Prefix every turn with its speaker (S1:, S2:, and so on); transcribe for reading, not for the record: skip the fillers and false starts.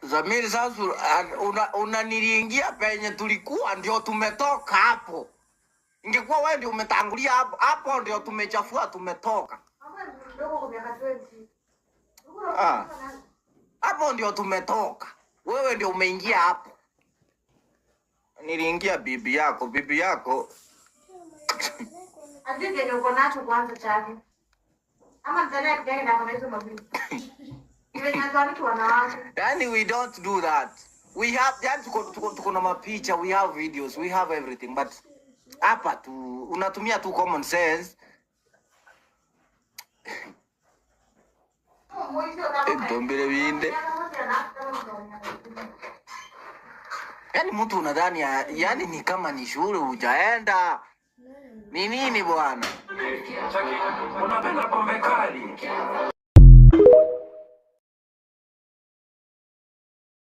S1: Zamiri, sasa unaniringia penye tulikuwa ndio tumetoka hapo. Ingekuwa wewe ndio umetangulia hapo, hapo ndio tumechafua tumetoka. Ah, hapo ndio tumetoka. Wewe ndio umeingia hapo. Niliingia bibi yako, bibi yako.
S2: Ajui kenye uko nacho kwanza chake. Ama mtania kijana na kama hizo mabili. Ile inazoaniki wanawake.
S1: Yani we don't do that. We have, yani tuko na mapicha, we have videos, we have everything, but hapa tu unatumia tu common sense. Ndombele binde. Yani mtu unadhani yani ni kama ni shule hujaenda. Ni nini bwana?
S3: Unapenda pombe kali.